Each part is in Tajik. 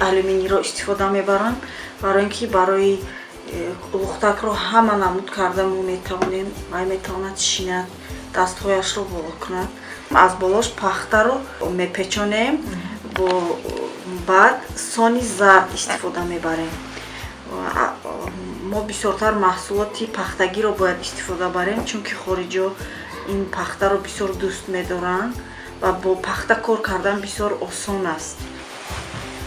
Алюминийро истифода мебарам, барои ин ки барои лухтакро ҳама намуд карда мо метавонем, вай метавонад шинад, дастҳояшро боло кунад. Аз болош пахтаро мепечонем, бо баъд сони зард истифода мебарем. Мо бисёртар маҳсулоти пахтагиро бояд истифода барем, чунки хориҷиҳо ин пахтаро бисёр дӯст медоранд ва бо пахта кор кардан бисёр осон аст.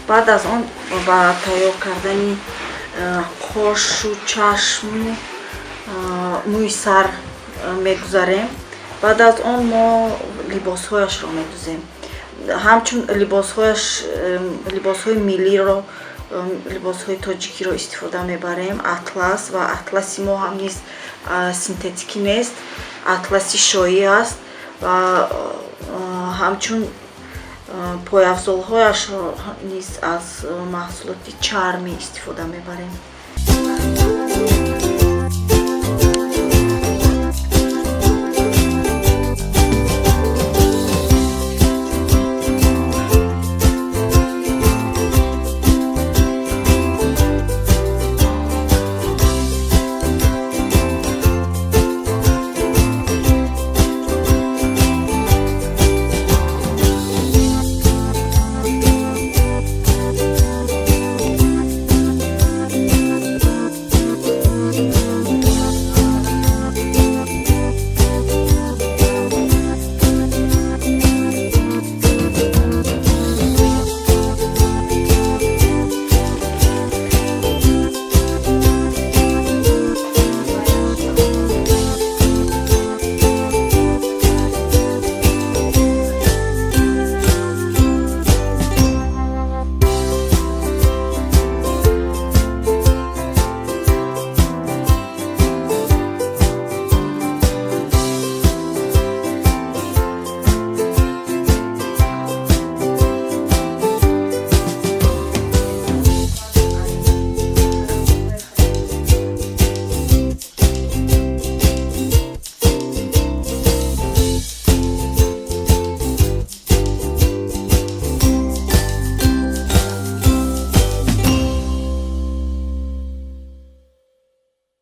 Баъд аз он ба тайёр кардани қошу чашму мӯи сар мегузарем. Баъд аз он мо либосҳояшро медузем. Ҳамчун либосҳояш, либосҳои миллиро, либосҳои тоҷикиро истифода мебарем, атлас, ва атласи мо ҳам низ синтетикӣ нест, атласи шоҳӣ аст. Ва ҳамчун пойафзолҳояшро низ аз маҳсулоти чармӣ истифода мебарем.